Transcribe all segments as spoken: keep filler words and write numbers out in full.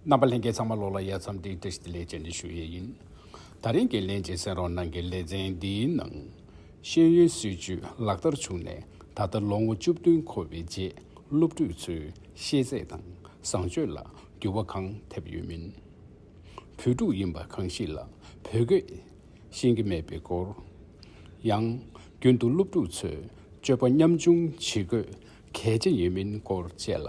རྣམ་པ་ལྷན་རྒྱས་ཚང་མ་ལོགས་ལ་ཡ་མཚམས་འདིའི་བཀྲ་ཤིས་བདེ་ལེགས་བཅར་འདྲི་ཞུ་ཡས་ཡིན། ད་རིང་གི་ལན་གཅིག་གསན་རོགས་གནང་གི་ལེ་ཚན་འདིའི་ནང་། ཤེས་ཡོན་སྲིད་བྱུས་ལག་བསྟར་བྱུང་ནས་ད་ལྟ་ལོ་ངོ་བཅུ་བདུན་འཁོར་བའི་རྗེས་སློབ་ཕྲུག་ཚོའི་ཤེས་ཚད་དང་བཟང་སྤྱོད་ལ་འགྱུར་བ་གང་ཐེབས་ཡོད་མིན། བོད་ཕྲུག་ཡིན་པ་གང་ཞིག་ལ་བོད་སྐད་ཤེས་ཀྱི་མེད་པའི་སྐོར། ཡང་རྒྱུན་དུ་སློབ་ཕྲུག་ཚོས་སྤྱོད་པ་ཉམ་ཆུང་བྱེད་དགོས་གལ་ཆེ་ཡོད་མིན་སྐོར་བཅས་ལ།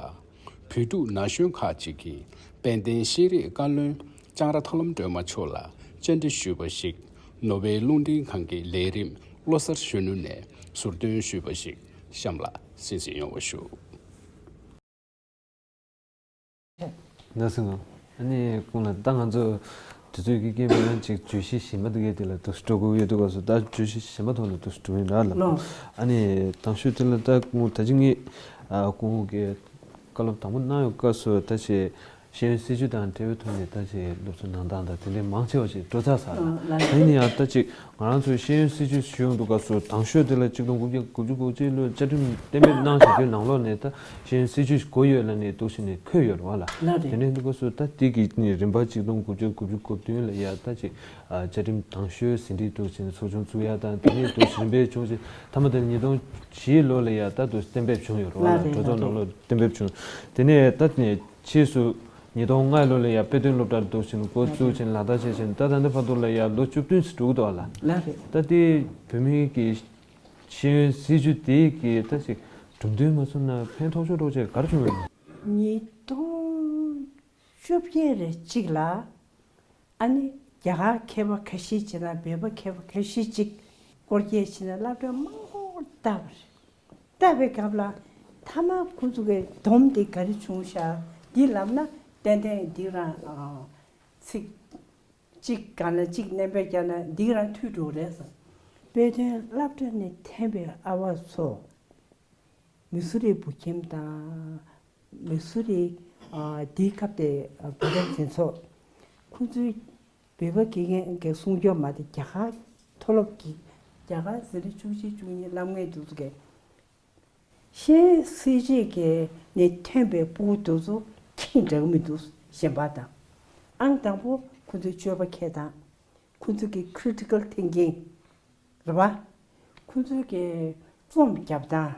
བོད་ཕྲུག་ན་གཞོན་ཁག་ཅིག་གིས་དཔལ་ལྡན་ཤེས་རིག་བཀའ་བློན་ལྕང་ར་ཐར་ལམ་སྒྲོལ་མ་མཆོག་ལ་བཅར་འདྲི་ཞུས་པ་ཞིག་ནོར་ཝེ་རླུང་འཕྲིན་ཁང་གི་ལས་རིམ་བློ་གསར་གཞོན་ནུ་ནས་ཟུར་འདོན་ཞུས་པ་ཞིག་གཤམ་ལ་གསན་གཟིགས་ཡོང་བ་ཞུ། ན་སེང་ཨ་ནི་ཀུན་ལ་ད་ང་ཚོ་དུས་ཚོད་ཀྱི་རྐྱེན་པས་ཡང་ཅིག་བརྗོད་གཞི་གཞན་པ་འདི་གའི་དེ་ལ་འདུག་སེ་འགྲོ་དགོས་ཡོད་འདུག་ག་སོ། ད་བརྗོད་གཞི་གཞན་པ་ཐོག་ནས་འདུག་སེ་འགྲོ་ཡིན་ར་ལ། ལོ། ཨ་ནི་དང་ཤོས་དེ་ལ་ད་ཀུན་ད་ཅི་ངས་ཨ་ཀུན་གྱི་བཀའ་སློབ་དང་པོ་གནང་ཡོད་སྐབས་སུ་ད་ཅི་ཤེས་ཡོན་སྲིད་བྱུས་དང་འབྲེལ་བའི་ཐོག་ནས་ད་ཅི་སློབ་གསོ་གནང་སྟངས་དང་དེ་འདྲའི་མང་ཆེ་བ་ཞིག་འགྲོ་ཚར་ཚར་ལ། ཨ་ལ་དེ་ནི་ཡང་ད་ཅི་ང་རང་ཚོའི་ཤེས་ཡོན་སྲིད་བྱུས་ཞུ་ཡོང་འདུག་སྐབས་སུ་དང་ཤོས་དེ་ལ་ཆིག་སྟོང་དགུ་བརྒྱ་དགུ་བཅུ་གོ་གཅིག་ལོའི་བཅའ་ཁྲིམས་གཏན་འབེབས་གནང་བཞག་དུས་ནང་ལོགས་ནས་ད་ཤེས་ཡོན་སྲིད་བྱུས་དགོས་ཡོད་ལབ་ནས་འདུག་སེ་ནས་འཁོད་ཡོད་རེད་བ་ལ། ལགས་རེད། དེ་ནས་འདུག་སྐབས་སུ་ད་དེ་གི་ནི་རིམ་པ་ཆིག་སྟོང་དགུ་བརྒྱ་དགུ་བཅུ་གོ་བདུན་ལ་ཡ་ད་ཅི་ཨ་བཅའ་ཁྲིམས་དང་ཤོས་ཟིན་བྲིས་འདུག་སེ་ནས་ཚོགས་ཆུང་བཙུགས་ཡ་དང་དེ་ནས་འདུག་སེ་རིམ་པས་བྱུང་ཞིང་མཐའ་མ་དེ་ནས་ཉིས་སྟོང་བཞི་ལོ་ལ་ཡ་ད་འདུག་སེ་གཏན་འབེབས་བྱུང་ཡོད་རེད་བ་ལ། ལགས་རེད། གྲོས་ཚོགས་ནང་ལོགས་གཏན་འབེབས་བྱུང་། དེ་ནས་ད་ནས་ཕྱིས་སུ་ཉིས་སྟོང་ལྔ་ལོ་ལ་ཡ་དཔེ་སྟོན་སློབ་གྲྭར་འདུག་སེ་འགོ་བཙུགས་ཕྱིན་ལག་བསྟར་བྱས་ཕྱིན་ད་ད་ལྟ་བར་དུ་ལ་ཡ་ལོ་བཅུ་བདུན་ཙམ་འགྲོ་གི་འདུག་ཨ་ལ། ལགས་རེད། ད་དེ་བོད་མིའི་གི་ཤེས་ཡོན་སྲིད་བྱུས་དེ་གི་ད་ཅིག་གྲུབ་འབྲས་མ་སོང་ན་ཕན་ཐོགས་ཤོར་འགྲོ་ཆེད་ག་རེ་བྱུང་ཡོད། ཉིས་སྟོང་བཅོ་བརྒྱད་རེ་གཅིག་ལ་ཨ་ནི་རྒྱ་གར་མཁས་པ་ཁ་ཤས་བྱས་ན་བོད་པ་མཁས་པ་ཁ་ཤས་ཅིག་སྐོར་སྐྱོད་བྱས་ན་སློབ་གྲྭ་མང་པོ་བལྟ་བ་རེད། བལྟ་བའི་སྐབས་ལ་མཐའ་མ་ཁོ་ཚོ་གི་སྡོམ་དེ་ག་རེ་བྱུང་ཤག་འདི་ལབ་ན་ཏན་ཏན་འདི་རང་ཚིག་གཅིག་གང་ལ་གཅིག་སྣོན་པ་བརྒྱབ་ན་འདི་རང་མཐུད་འགྲོ་རེད་ཟེར། དཔེ་སྟོན་སློབ་གྲྭ་ནས་ཐོན་པའི་ཨ་བ་ཚོ་མི་སུ་རི་བུ་ཁྱིམ་དང་མི་སུ་རི་འདིའི་སྐབས་དེ་བོད་རབ་འཛིན་ཚོགས་ཁོ་ཚོའི་བོད་པ་དགེ་རྒན་གྱི་གསུང་སྐྱོར་མ་དེ་རྒྱ་གར་མཐོ་སློབ་ཀྱི་རྒྱ་གར་འཛིན་གྲྭ་བཅུ་གཅིག་བཅུ་གཉིས་སློབ་མཁན་དེ་ཚོ་གི་ཤེས་སྲིད་ཇུས་ཀྱི་ནས་ཐོན་པའི་སྤུ་གུ་དེ་ཚོ་ཁེངས་དྲགས་མི་འདུག་གཞན་པ་དང་། ཨང་དང་པོ་ཁོ་ཚོའི་སྤྱོད་པ་འཁྱེར་སྟངས། ཁོ་ཚོ་གི་critical thinking རེད་བ། ཁོ་ཚོ་གི་རྩོམ་རྒྱབ་སྟངས།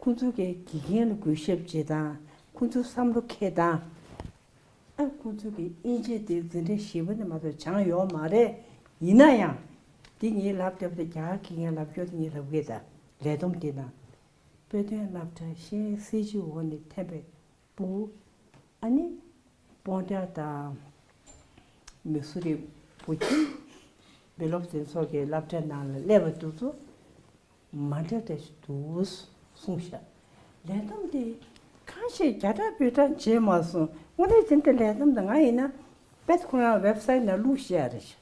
ཁོ་ཚོ་གི་དགེ་རྒན་ལ་གུས་ཞབས་བྱེད་སྟངས། ཁོ་ཚོའི་བསམ་བློ་འཁྱེར་སྟངས། ཨ་ཁོ་ཚོ་གི་དབྱིན་ཇི་དེ་འཛིན་གྲྭ་བཞི་པ་ནས་མ་གཏོགས་སྦྱངས་ཡོད་མ་རེད། ཡིན་ན་ཡང་འདི་ངས་ལབ་བསྡད་པ་དེ་རྒྱ་གར་དགེ་རྒན་ལབ་རྒྱུ་དེ་ངས་ལབ་གི་ད་ལས་བསྡོམས་དེ་དང་། དཔེ་སྟོན་སློབ་གྲྭ་ཤེས་ཡོན་སྲིད་བྱུས་འོག་ནས་ཐོན་པའི་སྤུ་གུ། ཨ་ནི་སྤོན་ཊ་དང་མི་སུ་རི་བུ་ཁྱིམ་བོད་རབ་འཛིན་ཚོགས་ཀྱི་སློབ་གྲྭ་ནང་ལ་སླེབས་པ་དེ་ཚོ་མ་འདྲ་འདྲ་ཞིག་འདུག་གསུངས་ཤག་ལས་བསྡོམས་དེ་གང་ཞིག་རྒྱ་གྲགས་བོད་གྲགས་བྱས་མ་སོང་། དངོས་གནས་དེ་འདྲ་ལས་བསྡོམས་དེ་ང་ཡིན་ན་དཔེ་ཁོ་རང་ཝེབ་སའིཊ་ནང་བླུགས་བཞག་རེད་ཤག་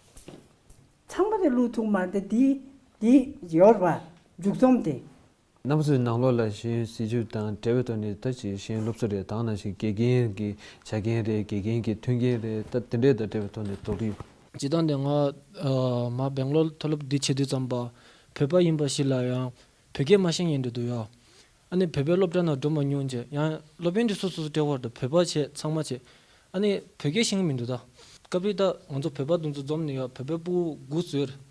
ཚང་མ་དེ་བླུགས་ཐུབ་མ་རེད། འདི་འདི་ཡོད་རེད་བ། མཇུག་རྩོམ་དེ། རྣམ་པ་ཚོའི་ནང་ལོགས་ལ་ཤེས་ཡོན་སྲིད་བྱུས་དང་འབྲེལ་བའི་ཐོག་ནས་ད་ཅིག་ཤེས་ཡོན་སློབ་གསོ་རེད་དང་ནང་བཞིན་དགེ་རྒན་གྱི་ཆ་རྐྱེན་རེད། དགེ་རྒན་གྱི་མཐུན་རྐྱེན་རེད། ད་དེ་འདྲས་དང་འབྲེལ་བའི་ཐོག་ནས་དོགས་འདྲི་ཡོད། སྤྱིར་བཏང་དེ་ང་ཨ་མ་སྦེང་ལོར་མཐོ་སློབ་འདི་བྱེད་དུས་ཙམ་པ་བོད་པ་ཡིན་པ་ཞིག་ལ་ཡང་བོད་སྐད་མ་ཤེས་མཁན་འདྲ་འདུག་ཡ། ཨ་ནི་བོད་པའི་སློབ་གྲྭ་ནང་འགྲོ་མ་མྱོང་བྱས་ཡང་སློབ་དཔོན་འདི་སོ་སོ་སོ་སྤྲད་པ་རེད། བོད་པ་བྱས་ཚང་མ་བྱས། ཨ་ནི་བོད་སྐད་ཤེས་ཀྱི་མི་འདུག་ད། སྐབས་རེ་ད་ང་ཚོ་བོད་པ་དེ་ཚོ་འཛོམས་ནས་ཡ་བོད་པའི་སྤུ་གུ་དགུ་བཟོས་རེད།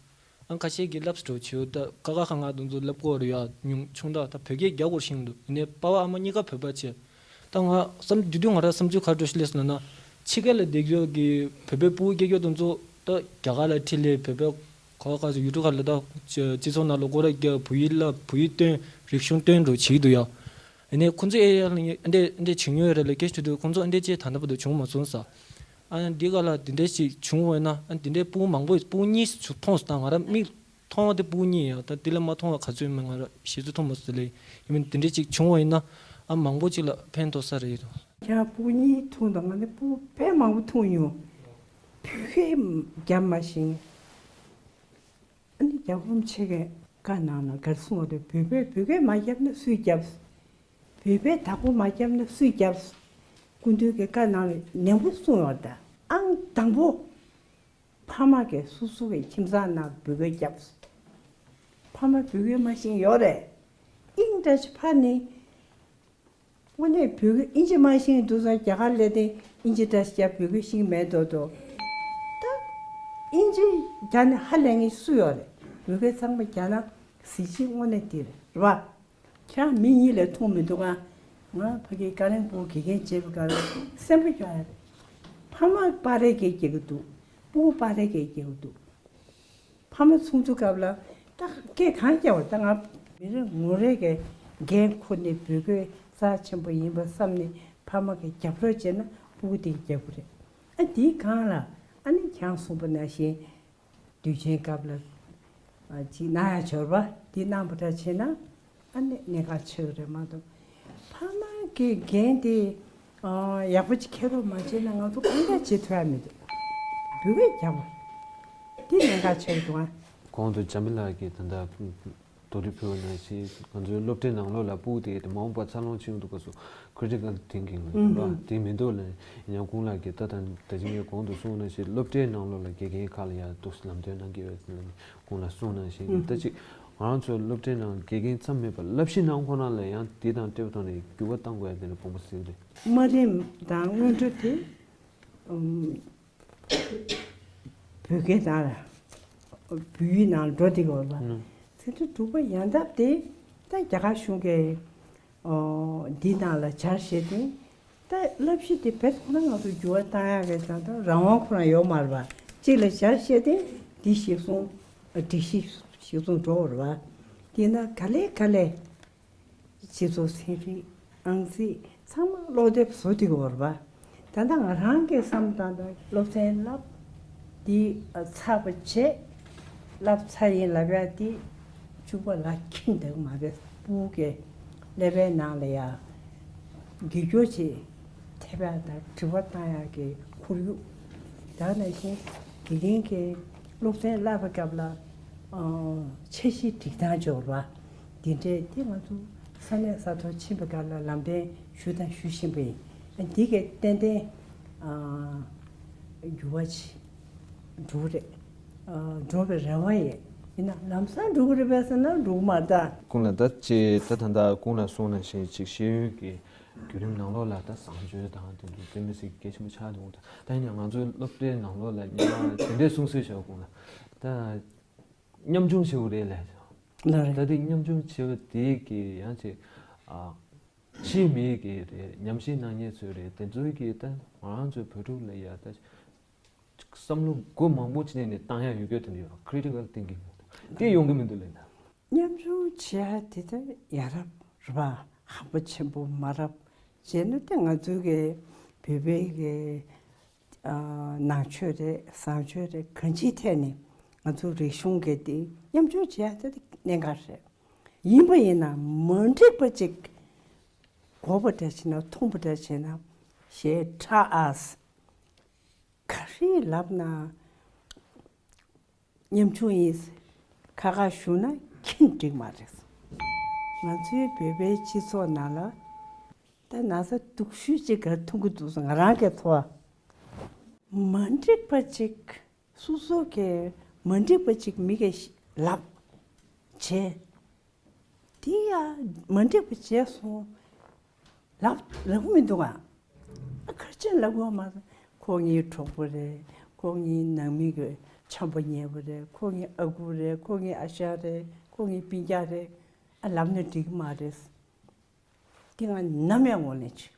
ཨ་ཁ་ཤས་ཀྱིས་ལབ་སྤྲོ་བྱེད་ད་ཀ་ཁ་ག་ང་དེ་ཚོ་ལབ་དགོས་རེད་ཡ། ཉུང་ཆུང་དྲགས། ད་བོད་སྐད་རྒྱག་དགོས་ཤེས་ཀྱི་འདུག་ཡིན་ནའི་པ་ཕ་ཨ་མ་གཉིས་ཀ་བོད་པ་བྱས། ད་ང་བསམ་དུས་དུས་ང་རང་བསམ་ཚུལ་ག་རེ་འདྲ་ཞིག་སླེབས་སོང་ལབ་ན། ཕྱི་རྒྱལ་ལ་བསྡད་རྒྱུ་གི་བོད་པའི་སྤུ་གུ་སྐྱེ་རྒྱུ་དེ་ཚོ་ད་རྒྱ་གར་ལ་ཁྲིད་ལས་བོད་པའི་ག་བ་ག་ཚོད་ཡུལ་གྲུ་ཁག་ལ་ད་སྤྱི་ཚོགས་ནང་ལ་སྐོར་ར་རྒྱག་བོད་ཡིག་བསླབ་བོད་ཡིག་སྟོན་རིག་གཞུང་སྟོན་འགྲོ་བྱེད་ཀྱི་འདུག་ཡ། ཡིན་ནའི་ཁོང་ཚོ་ཨེ་ཡར་ལ་ཨ་འདྲས་ཨ་འདྲས་བྱེད་མྱོང་ཡོད་རེད་ལབ་སྐད་ཆ་དྲིས་དུས་ཁོང་ཚོ་ཨ་འདྲས་ཅིག་ད་ལྟ་བར་དུ་བྱུང་མ་སོང་ཟེར། ཨ་འདི་ག་ལ་འདི་འདྲས་ཅིག་བྱུང་བས་ན་ཨ་འདི་འདྲས་སྤུ་གུ་མང་པོ་སྤུ་གུ་གཉིས་ཤིག་མཐོང་སོང་། ད་ང་རང་མིག་མཐོང་བ་དེ་སྤུ་གུ་གཉིས་ཡིན་ཡ། ད་འདི་ལས་མ་མཐོང་བ་ག་ཚོད་ཡོད་མེད་ང་རང་ཞེ་ཚོད་མཐོང་མ་སོང་ལབ་ཡིན། མིན་འདི་འདྲས་ཅིག་བྱུང་བ་ཡིན་ན་ཨ་མང་པོ་ཅིག་ལ་ཕན་ཐོགས་ས་རེད། ཡ་སྤུ་གུ་གཉིས་མཐོང་དང་ང་ནི་སྤུ་གུ་དཔེ་མང་པོ་མཐོང་མྱོང་། བོད་སྐད་རྒྱབ་མ་ཤེས། ཨ་ནི་རྒྱལ་བ་རིན་པོ་ཆེ་གིས་བཀའ་གནང་ན་ག་རེ་གསུངས་པ་རེད། བོད་པས་བོད་སྐད་མ་བརྒྱབ་ན་སུས་བརྒྱབ། བོད་པས་བདག་པོ་མ་བརྒྱབ་ན་སུས་བརྒྱབ། སྐུ་མདུན་གྱིས་བཀའ་གནང་བའི་ནན་པོ་གསུངས་ཡོད་རེད། ད་ཨང་དང་པོ་ཕ་མ་གིས་སོ་སོ་གི་ཁྱིམ་ཚང་ནང་བོད་སྐད་བརྒྱབ། ཕ་མ་བོད་སྐད་མ་ཤེས་ཡོད་རེད། ཨིན་ཏྲ་ཅི་ཕ་ནི། དངོས་གནས་བོད་སྐད་ཨིན་ཇི་མ་ཤེས་འདུག་ཙང་རྒྱ་གར་སླེབས་དུས་ཨིན་ཇི་འདྲ་ཞིག་རྒྱག་བོད་སྐད་ཤེས་མེད་མདོག་མདོག་ད་ཨིན་ཇི་རྒྱག་ནས་ཧ་ལས་མཁན་སུ་ཡོད་རེད། བོད་སྐད་ཚང་མ་རྒྱག་ན་གཟི་བརྗིད་དངོས་གནས་འདི་རེད་རེད་བ། ཁྱེད་རང་མི་གཉིས་ལས་མཐོང་མི་འདུག་ཨ། ང་ཕ་གི་ཀ་ལོན་སྦུག་དགེ་རྒན་བྱེད་པའི་སྐབས་ལ་སེམས་པ་སྐྱོ་ཡ་རེད། ཕ་མ་པ་རེ་སྐད་རྒྱག་གི་འདུག་སྤུ་གུ་པ་རེ་སྐད་རྒྱག་གི་འདུག་ཕ་མ་ཚུགས་ཚུགས་སྐབས་ལ་ད་སྐད་གང་རྒྱག་པ་ད་ང་མི་རེ་ངོ་རེ་གི་འགན་ཁུར་ནས་བོད་སྐད་རྩ་ཆེན་པོ་ཡིན་པ་བསམ་ནས་ཕ་མ་གི་རྒྱབ་སྐྱོར་བྱས་ན་སྤུ་གུ་དེ་རྒྱག་གི་རེད། ཨ་དེའི་སྒང་ལ་ཨ་ནི་ཁྱང་གསུངས་པ་ནང་བཞིན་དུས་ཆེན་སྐབས་ལ་ཨ་ཅིག་གནང་ཡ་འབྱོར་པ་དེ་གནང་པ་འདྲ་བྱས་ན་ཨ་ནི་གནད་འགག་ཆེ་གི་རེད་མ་གཏོགས་ཕ་མ་གི་འགན་དེ་ཨ་ཡག་པོ་ཅིག་འཁྱེར་རོགས་མ་བྱས་ན་ང་ཚོ་གང་ཡང་བྱེད་ཐུབ་ཡ་མི་འདུག་བོད་སྐད་རྒྱག་པ་དེ་གནད་འགག་ཆེ་གི་འདུག་ཨ། གོང་དུ་འཇམ་དཔལ་ལགས་ཀྱིས་ད་ལྟ་དོ་དུས་ཕུལ་བ་ནང་བཞིན་ང་ཚོའི་སློབ་གྲྭའི་ནང་ལོགས་ལ་སྤུ་གུ་དེ་དེ་མ་འོངས་པར་འཚར་ལོངས་བྱེད་ཡོང་དུས་སྐབས་སུ་critical thinking ལ་ཡོད་པ་དེ་མི་འདུག་ལ་ཡང་ཁོང་ལགས་ཀྱིས་ད་ད་ད་ཅི་ངས་གོང་དུ་གསུངས་ནང་བཞིན་སློབ་གྲྭའི་ནང་ལོགས་ལ་དགེ་རྒན་ཁག་ལ་ཡང་འདུག་ལམ་སྟོན་གནང་གི་ཡོད་ལ་ཁོང་ལ་གསུངས་ནང་བཞིན་ད་ཅི་ང་རང་ཚོའི་སློབ་གྲྭའི་ནང་དགེ་རྒན་ཙམ་མེད་པར་བསླབ་གཞི་ནང་ཁོ་ན་ལ་ཡང་དེ་དང་འབྲེལ་བ་བཏང་ནས་འགྱུར་བ་གཏང་དགོས་ཡ་དེ་ནི་དགོངས་པ་གཟིགས་རེད། དམའ་རིམ་དང་སྔོན་འགྲོ་དེ་ཨུམ། བོད་སྐད་ནང་ལ་བོད་ཡིག་ནང་འགྲོ་བསྡད་ཡོད་པ། ཚན་རིག་དྲུག་པ་ཡན་འདབ་དེ་ད་རྒྱ་གར་གཞུང་གིས་ཨོ་འདི་ནང་ལ་སྦྱར་བྱས་ཏེ་ད་བསླབ་གཞི་དེ་བེད་ཁོ་ན་ང་ཚོ་འགྱུར་བ་བཏང་ཡག་གི་ད་ད་རང་དབང་ཁོ་ན་ཡོད་མ་རེད་པ། གཅིག་ལ་སྦྱར་བྱས་ཏེ་འདི་གཞིར་བཟུང་སྒྲིག་གཞི་གཞིར་བཟུང་འགྲོ་བ་རེད་པ། དེས་ན་ག་ལེ་ག་ལེ། སྤྱི་ཚོགས་ཚན་རིག་ཨང་རྩིས་ཚང་མ་ཀློག་དེབ་བཟོ་དུས་ཡོད་རེད་པ། ད་ལྟ་ང་རང་གི་བསམ་སྟངས་དང་སློབ་ཚན་བསླབ་འདི་ཚར་བ་བྱས་བསླབ་ཚར་ཡིན་ལབ་ཡ་འདི་བཅུ་པ་ལ་འཁྱེར་འདུག་མ་རེད། སྤུ་གུ་གི་ཀླད་པའི་ནང་ལ་ཡ་འགྱུར་བཅོས་བྱེད་ཐེབས་ཡ་དང་དྲི་བ་བཏང་ཡ་གི་ཁོར་ཡུག་ད་ནང་བཞིན་དགེ་རྒན་གྱི་སློབ་ཚན་བསླབ་པའི་སྐབས་ལ་འཆར་གཞི་སྒྲིག་སྟངས་སྦྱོར་བ། འདི་འདྲས་དེ་ང་ཚོ་ས་གནས་ས་ཐོག་ཕྱིན་པའི་སྐབས་ལ་ལམ་སྟོན་ཞུ་དང་ཞུ་བཞིན་པ་ཡིན། འདི་གས་ཏན་ཏན་འགྱུར་བ་ཆེ་འགྲོ་རེད། འགྲོ་བའི་རེ་བ་ཡོད། ཡིན་ན་ལམ་སང་འགྲོ་གི་རེད་པས་ཟེར་ན་འགྲོ་གི་མ་རེད་ད། ཁོང་ལ་ད་ཅེ་ད་ད་ད་ཁོང་ལ་སོང་ན་ཞེས་ཅིག་ཤེས་ཡོན་གྱི་བརྒྱུད་རིམ་ནང་ལོགས་ལ་ད་བཟང་སྤྱོད་དང་དེ་འདུག་དེ་མི་སྲིད་གལ་ཆེན་པོ་ཆགས་འདུག་ད་ཡིན་ན་ང་ཚོའི་སློབ་གྲྭའི་ནང་ལོགས་ལ་སྙན་དེ་འདྲས་གསུང་སྲོལ་བྱས་ཁོང་ལ་ད། མཉམ་ཆུང་བྱེད་དགོས་རེད་ལས། ལགས་རེད། ད་དེ་མཉམ་ཆུང་བྱེད་པ་དེ་གི་ཡང་ཅིག་ཨ། ཕྱིའི་མི་གི་རེད། ཉམས་ཞིབ་གནང་མཁན་ཚོའི་རེད། དེ་ཚོའི་གི་ད་ང་རང་ཚོའི་བོད་ཕྲུག་ལ་ཡ་ད་བསམ་བློ་སྒོ་མང་པོ་ཅིག་ནས་ནས་བཏང་ཡ་ཡོད་སྐྱོ་དེ་འདྲ་ཡོད། Critical thinking དེ་ཡོང་གི་མི་འདུག་ལས་ད། མཉམ་ཆུང་བྱེད་ཡ་དེ་ད་ཡ་རབས་རེད་པ། ཧམ་པ་ཆེན་པོ་མ་རབས་བྱས་ན་ད་ང་ཚོའི་གི་བོད་པའི་གི་ནང་ཆོས་རེད། བཟང་སྤྱོད་རེད། གང་ཅིའི་ཐད་ནས་ང་ཚོ་རིག་གཞུང་གི་དེ་མཉམ་སྤྱོད་བྱེད་ཡ་དེ་གནད་འགག་རེད། ཡིན་པ་ཡིན་ན་མ་འགྲིག་པ་ཅིག་གོ་བ་འདྲ་བྱས་ན་མཐོང་བ་འདྲ་བྱས་ན་ཞེ་དྲག་ཨ། ག་རེ་ལབ་ན་ཉམ་ཆུང་ཡིན། ཁ་ཁ་ཞུ་ན་ཁྱིམ་འགྲིག་མ་རེད། ང་ཚོའི་བོད་པའི་སྤྱི་ཚོགས་ནང་ལ་ད་ན་ཚ་སྡུག་ཤོས་ཅིག་ག་མཐོང་གི་འདུག་ང་རང་གི་ཚོར་བ། མ་འགྲིག་པ་ཅིག་སོ་སོ་གི་མ་འགྲིག་པ་ཅིག་མི་གིས་ལབ་བྱས། དེ་ཡང་མ་འགྲིག་པ་བྱས་སོང་། ལབ་ལབ་གི་མི་འདུག་ག་ཨ་ག་རེ་བྱས་ལབ་དགོས་མ་རེད། ཁོ་ངའི་གྲོགས་པོ་རེད། ཁོ་ངའི་ནང་མི་གི་འཆམ་པོ་ཉེ་བོ་རེད། ཁོ་ངའི་ཨ་ཁུ་རེད། ཁོ་ངའི་ཨ་ཞང་རེད། ཁོ་ངའི་སྤུན་ཀྱག་རེད། ཨ་ལབ་ན་འགྲིག་གི་མ་རེད། དེ་ང་ནམ་ཡང་ངོས་ལེན་བྱེད་ཀྱི་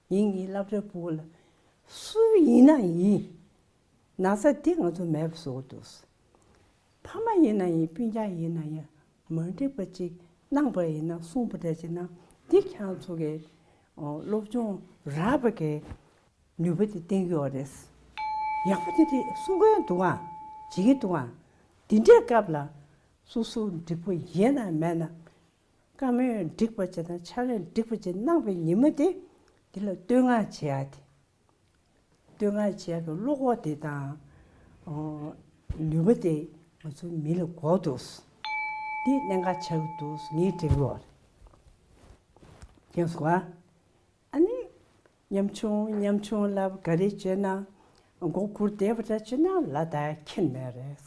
མེད། ངས་ངའི་སློབ་གྲྭའི་སྤུ་གུ་ལ་སུ་ཡིན་ན་ཡིན། ན་ཚ་འདི་ང་ཚོ་མེད་པ་བཟོ་དགོས་འདུག་ཕ་མ་ཡིན་ན་ཡིན། སྤུན་ཀྱག་ཡིན་ན་ཡིན། མ་འགྲིག་པ་ཅིག་གནང་པ་ཡིན་ན་གསུངས་པ་འདྲ་ཅིག་ན་འདི་ཁྱེད་རང་ཚོ་གི་སློབ་སྦྱོང་རག་པ་གི་ནུས་པ་དེ་བསྟན་གྱི་ཡོད་རེད། ཡག་པོ་དེ་དེ་གསུང་གི་འདུག་ཨ། བྱེད་ཀྱི་འདུག་ཨ། འདི་འདྲའི་སྐབས་ལ་སོ་སོ་འགྲིག་པོ་ཡིན་ན་མེད་ན། བཀའ་མོལ་འགྲིག་པ་བྱེད་དང་ཕྱག་ལས་འགྲིག་པ་བྱེད་གནང་བའི་ཉི་མ་དེ་འདི་ལ་བསྟོད་བསྔགས་བྱེད་ཡ་དེ། བསྟོད་བསྔགས་བྱེད་ཡ་གི་བློ་ཁོག་དེ་དང་། ནུས་པ་དེ་ང་ཚོ་མི་ལ་དགོས་འདུག་འདི་གནད་འགག་ཆགས་ཀྱི་འདུག་ངས་འགྲིག་ལོ། མཁྱེན་སོང་ཨ། ཨ་ནི། ཉམ་ཆུང་ཉམ་ཆུང་ལབ་ག་རེ་བྱས་ན་མགོ་སྒུར་བསྡད་པ་འདྲ་བྱས་ན་ལ་ད་ཁྱེར་མེད་རེད།